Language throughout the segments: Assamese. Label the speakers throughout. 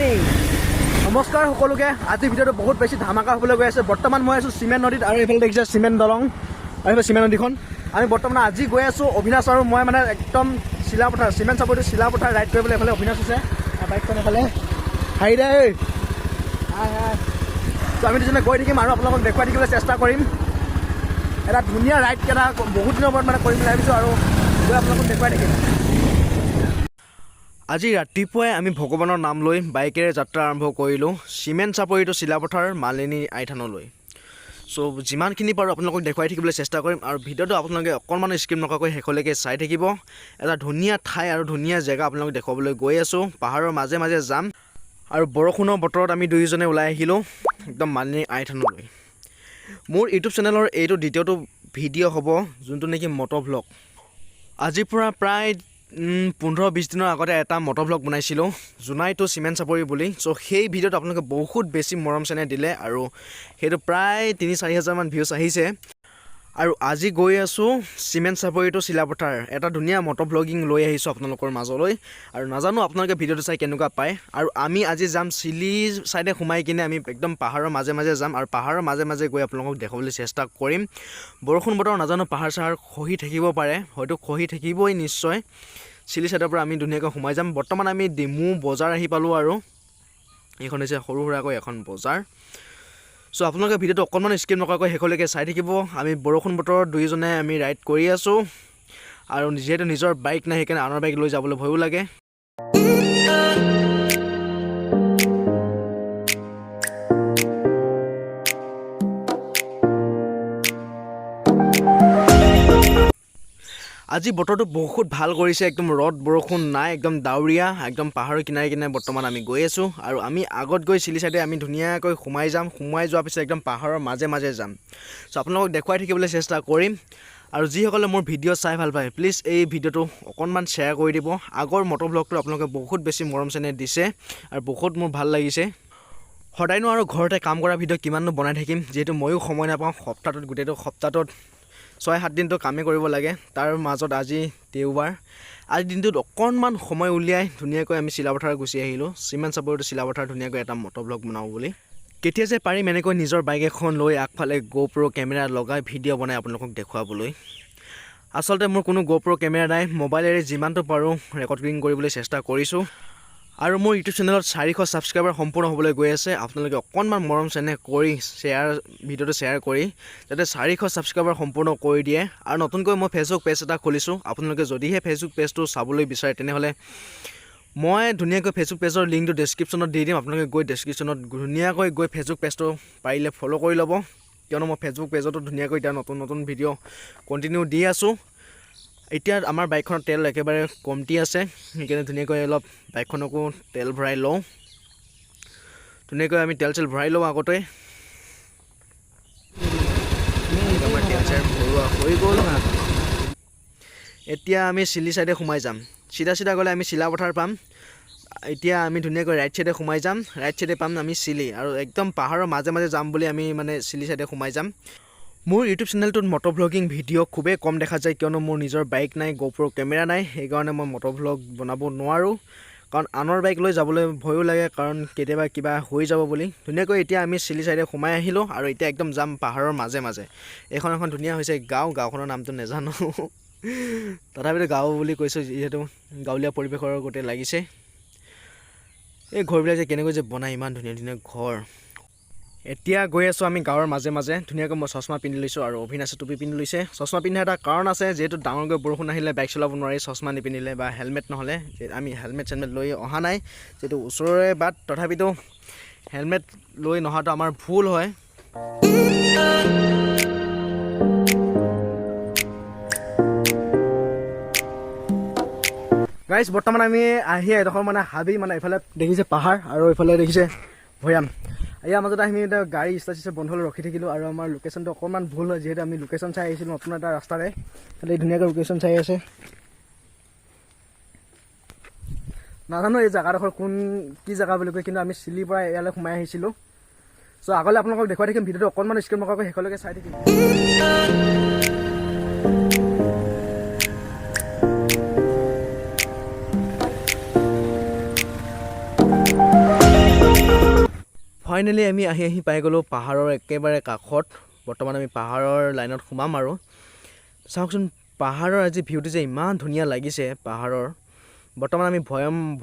Speaker 1: দেই।
Speaker 2: নমস্কাৰ সকলোকে। আজি ভিডিঅ'টো বহুত বেছি ধামাকা হ'বলৈ গৈ আছে। বৰ্তমান মই আছোঁ চিমেণ্ট নদীত আৰু এইফালে দেখিছে চিমেণ্ট দলং আৰু এইফালে চিমেণ্ট নদীখন। আমি বৰ্তমান আজি গৈ আছোঁ অভিনাশ আৰু মই মানে একদম চিলাপথাৰ, চিমেণ্ট চাপৰিটো চিলাপথাৰ ৰাইড কৰিবলৈ। এইফালে অভিনাশ আছে আৰু বাইকখন এইফালে। হাই দে ঐ।
Speaker 1: হাই হাই।
Speaker 2: ত' আমি দুজনে গৈ থাকিম আৰু আপোনালোকক দেখুৱাই থাকিবলৈ চেষ্টা কৰিম। এটা ধুনীয়া ৰাইড কেইটা বহুত দিনৰ মূৰত মানে কৰিম বুলি ভাবিছোঁ আৰু গৈ আপোনালোকক দেখুৱাই থাকিম। আজি ৰাতিপুৱাই আমি ভগৱানৰ নাম লৈ বাইকেৰে যাত্ৰা আৰম্ভ কৰিলোঁ চিমেণ্ট চাপৰিটো চিলাপথাৰ মালিনী আইথানলৈ। চ' যিমানখিনি পাৰোঁ আপোনালোকক দেখুৱাই থাকিবলৈ চেষ্টা কৰিম আৰু ভিডিঅ'টো আপোনালোকে অকণমান স্কিপ নকৰাকৈ শেষলৈকে চাই থাকিব। এটা ধুনীয়া ঠাই আৰু ধুনীয়া জেগা আপোনালোকক দেখুৱাবলৈ গৈ আছোঁ। পাহাৰৰ মাজে মাজে যাম আৰু বৰষুণৰ বতৰত আমি দুয়োজনে ওলাই আহিলোঁ একদম মালিনী আইথানলৈ। মোৰ ইউটিউব চেনেলৰ এইটো দ্বিতীয়টো ভিডিঅ' হ'ব, যোনটো নেকি মট' ভ্লগ। আজিৰ পৰা প্ৰায় 15-20 দিনৰ আগতে এটা মট' ভ্লগ বনাইছিলোঁ, জোনাই টু চিমেণ্ট চাপৰি বুলি। চ' সেই ভিডিঅ'ত আপোনালোকে বহুত বেছি মৰম চেনেহ দিলে আৰু সেইটো প্ৰায় 3-4 হাজাৰমান ভিউজ আহিছে। আৰু আজি গৈ আছোঁ চিমেণ্ট চাপৰি টু চিলাপথাৰ, এটা ধুনীয়া মট' ভ্লগিং লৈ আহিছোঁ আপোনালোকৰ মাজলৈ। আৰু নাজানো আপোনালোকে ভিডিঅ'টো চাই কেনেকুৱা পায়। আৰু আমি আজি যাম চিলি ছাইডে সোমাই কিনে, আমি একদম পাহাৰৰ মাজে মাজে যাম আৰু পাহাৰৰ মাজে মাজে গৈ আপোনালোকক দেখুৱাবলৈ চেষ্টা কৰিম। বৰষুণ বতৰ, নাজানো পাহাৰ চাহাৰ খহি থাকিব পাৰে, হয়তো খহি থাকিবই নিশ্চয়। চিলি ছাইডৰ পৰা আমি ধুনীয়াকৈ সোমাই যাম। বৰ্তমান আমি ডিমু বজাৰ আহি পালোঁ আৰু এইখন হৈছে সৰু সুৰাকৈ এখন বজাৰ। চ' আপোনালোকে ভিডিঅ'টো অকণমান স্কিপ নকৰাকৈ শেষলৈকে চাই থাকিব। আমি বৰষুণ বতৰত দুয়োজনে আমি ৰাইড কৰি আছোঁ আৰু যিহেতু নিজৰ বাইক নাই, সেইকাৰণে আনৰ বাইক লৈ যাবলৈ ভয়ো লাগে। আজি বতৰটো বহুত ভাল কৰিছে, একদম ৰ'দ বৰষুণ নাই, একদম ডাৱৰীয়া, একদম পাহাৰৰ কিনাৰে কিনাৰে বৰ্তমান আমি গৈ আছোঁ। আৰু আমি আগত গৈ চিলি চাইডে আমি ধুনীয়াকৈ সোমাই যাম। সোমাই যোৱাৰ পিছত একদম পাহাৰৰ মাজে মাজে যাম। চ' আপোনালোকক দেখুৱাই থাকিবলৈ চেষ্টা কৰিম। আৰু যিসকলে মোৰ ভিডিঅ' চাই ভাল পায়, প্লিজ এই ভিডিঅ'টো অকণমান শ্বেয়াৰ কৰি দিব। আগৰ মটৰ ভ্লগটো আপোনালোকে বহুত বেছি মৰম চেনেহ দিছে আৰু বহুত মোৰ ভাল লাগিছে। সদায়নো আৰু ঘৰতে কাম কৰা ভিডিঅ' কিমাননো বনাই থাকিম, যিহেতু ময়ো সময় নাপাওঁ। সপ্তাহটোত, গোটেইটো সপ্তাহটোত 6-7 দিনটো কামেই কৰিব লাগে। তাৰ মাজত আজি দেওবাৰ, আজিৰ দিনটোত অকণমান সময় উলিয়াই ধুনীয়াকৈ আমি চিলাপথাৰ গুচি আহিলোঁ, চিমেণ্ট চাপৰিটো চিলাপথাৰ, ধুনীয়াকৈ এটা মটৰ ভ্লগ বনাওঁ বুলি। কেতিয়া যে পাৰিম এনেকৈ নিজৰ বাইক এখন লৈ আগফালে গ'প্ৰ' কেমেৰা লগাই ভিডিঅ' বনাই আপোনালোকক দেখুৱাবলৈ। আচলতে মোৰ কোনো গ'প্ৰ' কেমেৰা নাই, মোবাইলেৰে যিমানটো পাৰোঁ ৰেকৰ্ডিং কৰিবলৈ চেষ্টা কৰিছোঁ। আৰু মোৰ ইউটিউব চেনেলত 400 ছাবস্ক্ৰাইবাৰ সম্পূৰ্ণ হ'বলৈ গৈ আছে। আপোনালোকে অকণমান মৰম চেনেহ কৰি শ্বেয়াৰ, ভিডিঅ'টো শ্বেয়াৰ কৰি যাতে 400 ছাবস্ক্ৰাইবাৰ সম্পূৰ্ণ কৰি দিয়ে। আৰু নতুনকৈ মই ফেচবুক পেজ এটা খুলিছোঁ। আপোনালোকে যদিহে ফেচবুক পেজটো চাবলৈ বিচাৰে, তেনেহ'লে মই ধুনীয়াকৈ ফেচবুক পেজৰ লিংকটো ডেছক্ৰিপশ্যনত দি দিম। আপোনালোকে গৈ ডেছক্ৰিপশ্যনত ধুনীয়াকৈ গৈ ফেচবুক পেজটো পাৰিলে ফ'ল' কৰি ল'ব, কিয়নো মই ফেচবুক পেজতো ধুনীয়াকৈ এতিয়া নতুন নতুন ভিডিঅ' কণ্টিনিউ দি আছোঁ। এতিয়া আমাৰ বাইকখনত তেল একেবাৰে কমটি আছে, সেইকাৰণে ধুনীয়াকৈ অলপ বাইকখনকো তেল ভৰাই লওঁ। ধুনীয়াকৈ আমি তেল চেল ভৰাই লওঁ আগতে। আমাৰ তেল চেল ভৰোৱা হৈ গ'ল। এতিয়া আমি চিলি চাইডে সোমাই যাম। চিধা চিধা গ'লে আমি চিলাপথাৰ পাম। এতিয়া আমি ধুনীয়াকৈ ৰাইট চাইডে সোমাই যাম। ৰাইট চাইডে পাম আমি চিলি আৰু একদম পাহাৰৰ মাজে মাজে যাম বুলি আমি মানে চিলি চাইডে সোমাই যাম। মোৰ ইউটিউব চেনেলটোত মট' ভ্লগিং ভিডিঅ' খুবেই কম দেখা যায়, কিয়নো মোৰ নিজৰ বাইক নাই, গ'প্ৰ' কেমেৰা নাই, সেইকাৰণে মই মট' ভ্লগ বনাব নোৱাৰোঁ। কাৰণ আনৰ বাইক লৈ যাবলৈ ভয়ো লাগে, কাৰণ কেতিয়াবা কিবা হৈ যাব বুলি। ধুনীয়াকৈ এতিয়া আমি চিলি চাইডে সোমাই আহিলোঁ আৰু এতিয়া একদম যাম পাহাৰৰ মাজে মাজে। এইখন এখন ধুনীয়া হৈছে গাঁও, গাঁওখনৰ নামটো নাজানো, তথাপিতো গাঁও বুলি কৈছোঁ, যিহেতু গাঁৱলীয়া পৰিৱেশৰ গোটেই লাগিছে। এই ঘৰবিলাক যে কেনেকৈ যে বনায়, ইমান ধুনীয়া ধুনীয়া ঘৰ। এতিয়া গৈ আছোঁ আমি গাঁৱৰ মাজে মাজে। ধুনীয়াকৈ মই চশমা পিন্ধি লৈছোঁ আৰু অভিনাশে টুপি পিন্ধি লৈছে। চশমা পিন্ধা এটা কাৰণ আছে, যিহেতু ডাঙৰকৈ বৰষুণ আহিলে বাইক চলাব নোৱাৰি চশমা নিপিন্ধিলে বা হেলমেট নহ'লে। আমি হেলমেট চেলমেট লৈ অহা নাই, যিহেতু ওচৰৰে বাট, তথাপিতো হেলমেট লৈ নহাটো আমাৰ ভুল হয়। গাইজ, বৰ্তমান আমি আহি এডোখৰ মানে হাবি, মানে এইফালে দেখিছে পাহাৰ আৰু এইফালে দেখিছে ভৈয়াম। ইয়াৰ মাজতে আমি এতিয়া গাড়ী ষ্টাৰ্ট চিষ্টাৰ্ট বন্ধ লৈ ৰখি থাকিলোঁ। আৰু আমাৰ লোকেশ্যনটো অকণমান ভুল হয়, যিহেতু আমি লোকেশ্যন চাই আহিছিলোঁ নতুন এটা ৰাস্তাৰে। খালি ধুনীয়াকৈ লোকেশ্যন চাই আছে। নাজানো এই জেগাডোখৰ কোন কি জেগা বুলি কয়, কিন্তু আমি চিলিৰ পৰা ইয়ালৈ সোমাই আহিছিলোঁ। চ' আগলৈ আপোনালোকক দেখুৱাই থাকিম। ভিডিঅ'টো অকণমান স্কিপ নকৰাকৈ শেষলৈকে চাই থাকিম। ফাইনেলি আমি আহি আহি পাই গ'লোঁ পাহাৰৰ একেবাৰে কাষত। বৰ্তমান আমি পাহাৰৰ লাইনত সোমাম। আৰু চাওকচোন, পাহাৰৰ আজি ভিউটো যে ইমান ধুনীয়া লাগিছে পাহাৰৰ। বৰ্তমান আমি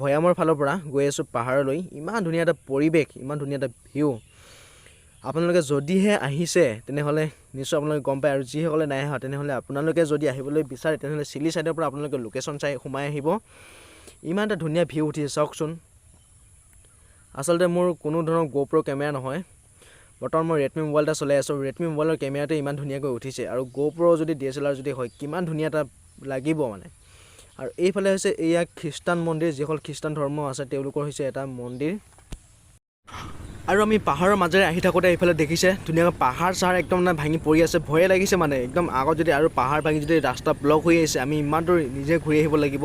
Speaker 2: ভৈয়ামৰ ফালৰ পৰা গৈ আছোঁ পাহাৰলৈ। ইমান ধুনীয়া এটা পৰিৱেশ, ইমান ধুনীয়া এটা ভিউ। আপোনালোকে যদিহে আহিছে, তেনেহ'লে নিশ্চয় আপোনালোকে গম পায় আৰু যিসকলে নাই অহা, তেনেহ'লে আপোনালোকে যদি আহিবলৈ বিচাৰে, তেনেহ'লে চিলি ছাইডৰ পৰা আপোনালোকে লোকেশ্যন চাই সোমাই আহিব। ইমান এটা ধুনীয়া ভিউ উঠিছে, চাওকচোন। আচলতে মোৰ কোনো ধৰণৰ গ'প্ৰ' কেমেৰা নহয়। বৰ্তমান মই ৰেডমি মোবাইল এটা চলাই আছোঁ। ৰেডমি মোবাইলৰ কেমেৰাটোৱে ইমান ধুনীয়াকৈ উঠিছে আৰু গ'প্ৰ' যদি DSLR যদি হয়, কিমান ধুনীয়া এটা লাগিব মানে। আৰু এইফালে হৈছে এয়া খ্ৰীষ্টান মন্দিৰ। যিসকল খ্ৰীষ্টান ধৰ্ম আছে, তেওঁলোকৰ হৈছে এটা মন্দিৰ। আৰু আমি পাহাৰৰ মাজেৰে আহি থাকোঁতে এইফালে দেখিছে, ধুনীয়াকৈ পাহাৰ চাহাৰ একদম মানে ভাঙি পৰি আছে। ভয়ে লাগিছে মানে একদম। আগত যদি আৰু পাহাৰ ভাঙি যদি ৰাস্তা ব্লক হৈ আহিছে, আমি ইমান দূৰ নিজে ঘূৰি আহিব লাগিব।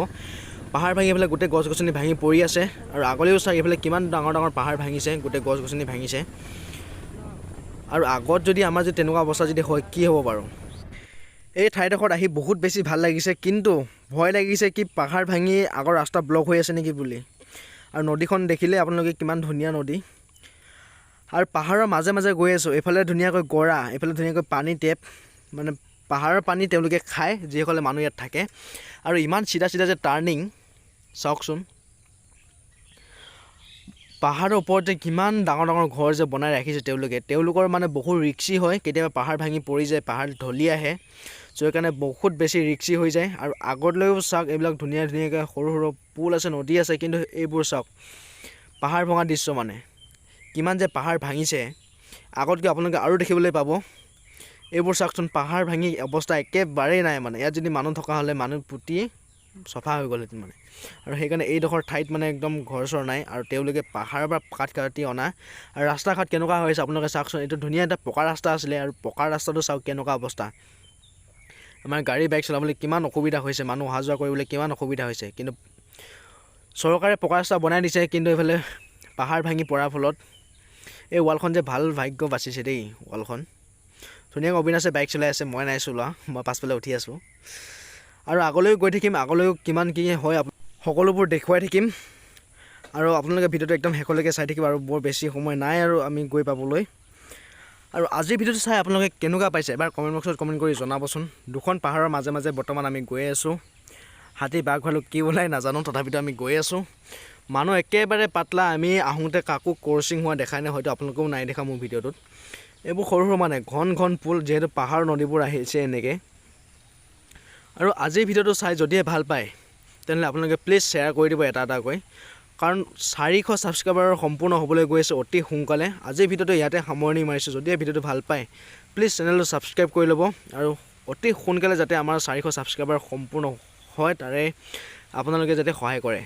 Speaker 2: পাহাৰ ভাঙি এইফালে গোটেই গছ গছনি ভাঙি পৰি আছে। আৰু আগলৈও চাওক, এইফালে কিমান ডাঙৰ ডাঙৰ পাহাৰ ভাঙিছে, গোটেই গছ গছনি ভাঙিছে। আৰু আগত যদি আমাৰ যদি তেনেকুৱা অৱস্থা যদি হয়, কি হ'ব বাৰু? এই ঠাইডোখৰত আহি বহুত বেছি ভাল লাগিছে, কিন্তু ভয় লাগিছে কি পাহাৰ ভাঙি আগৰ ৰাস্তা ব্লক হৈ আছে নেকি বুলি। আৰু নদীখন দেখিলে আপোনালোকে, কিমান ধুনীয়া নদী। আৰু পাহাৰৰ মাজে মাজে গৈ আছোঁ। এইফালে ধুনীয়াকৈ গৰা, এইফালে ধুনীয়াকৈ পানী টেপ, মানে পাহাৰৰ পানী তেওঁলোকে খায়, যিসকলে মানুহ ইয়াত থাকে। আৰু ইমান চিধা চিধা যে টাৰ্ণিং, চাওকচোন। পাহাৰৰ ওপৰত যে কিমান ডাঙৰ ডাঙৰ ঘৰ যে বনাই ৰাখিছে তেওঁলোকে। তেওঁলোকৰ মানে বহুত ৰিক্সি হয়। কেতিয়াবা পাহাৰ ভাঙি পৰি যায়, পাহাৰ ঢলি আহে। চ' সেইকাৰণে বহুত বেছি ৰিক্সি হৈ যায়। আৰু আগলৈও চাওক, এইবিলাক ধুনীয়া ধুনীয়াকৈ সৰু সৰু পুল আছে, নদী আছে। কিন্তু এইবোৰ চাওক, পাহাৰ ভঙা দৃশ্য, মানে কিমান যে পাহাৰ ভাঙিছে। আগতকৈ আপোনালোকে আৰু দেখিবলৈ পাব। এইবোৰ চাওকচোন, পাহাৰ ভাঙি অৱস্থা একেবাৰেই নাই। মানে ইয়াত যদি মানুহ থকা হ'লে মানুহ পুতি চফা হৈ গ'লহেঁতেন মানে। আৰু সেইকাৰণে এইডোখৰ ঠাইত মানে একদম ঘৰ চৰ নাই আৰু তেওঁলোকে পাহাৰৰ পৰা কাঠ কাটি অনা। আৰু ৰাস্তা ঘাট কেনেকুৱা হৈছে আপোনালোকে চাওকচোন। এইটো ধুনীয়া এটা পকা ৰাস্তা আছিলে আৰু পকা ৰাস্তাটো চাওক কেনেকুৱা অৱস্থা। আমাৰ গাড়ী বাইক চলাবলৈ কিমান অসুবিধা হৈছে, মানুহ অহা যোৱা কৰিবলৈ কিমান অসুবিধা হৈছে। কিন্তু চৰকাৰে পকা ৰাস্তা বনাই দিছে, কিন্তু এইফালে পাহাৰ ভাঙি পৰাৰ ফলত এই ৱালখন যে ভাল ভাগ্য বাচিছে দেই ৱালখন। ধুনীয়াকৈ অবিনাশে বাইক চলাই আছে, মই নাই চলোৱা, মই পাছফালে উঠি আছোঁ। আৰু আগলৈও গৈ থাকিম, আগলৈও কিমান কি হয় সকলোবোৰ দেখুৱাই থাকিম। আৰু আপোনালোকে ভিডিঅ'টো একদম শেষলৈকে চাই থাকিব। আৰু বৰ বেছি সময় নাই আৰু আমি গৈ পাবলৈ। আৰু আজিৰ ভিডিঅ'টো চাই আপোনালোকে কেনেকুৱা পাইছে, এবাৰ কমেণ্ট বক্সত কমেণ্ট কৰি জনাবচোন। দুখন পাহাৰৰ মাজে মাজে বৰ্তমান আমি গৈ আছোঁ। হাতী, বাঘ, ভালুক কি ওলাই নাজানো, তথাপিতো আমি গৈ আছোঁ। মানুহ একেবাৰে পাতলা। আমি আহোঁতে কাকো ক্ৰচিং হোৱা দেখাই নাই, হয়তো আপোনালোকেও নাই দেখা মোৰ ভিডিঅ'টোত। এইবোৰ সৰু সৰু মানে ঘন ঘন পুল, যিহেতু পাহাৰ নদীবোৰ আহিছে এনেকৈ। আৰু আজিৰ ভিডিঅ'টো চাই যদিহে ভাল পায়, তেনেহ'লে আপোনালোকে প্লিজ শ্বেয়াৰ কৰি দিব এটা এটাকৈ, কাৰণ 400 ছাবস্ক্ৰাইবাৰৰ সম্পূৰ্ণ হ'বলৈ গৈ আছে অতি সোনকালে। আজিৰ ভিডিঅ'টো ইয়াতে সামৰণি মাৰিছোঁ। যদিহে ভিডিঅ'টো ভাল পায়, প্লিজ চেনেলটো ছাবস্ক্ৰাইব কৰি ল'ব আৰু অতি সোনকালে যাতে আমাৰ 400 ছাবস্ক্ৰাইবাৰ সম্পূৰ্ণ হয়, তাৰে আপোনালোকে যাতে সহায় কৰে।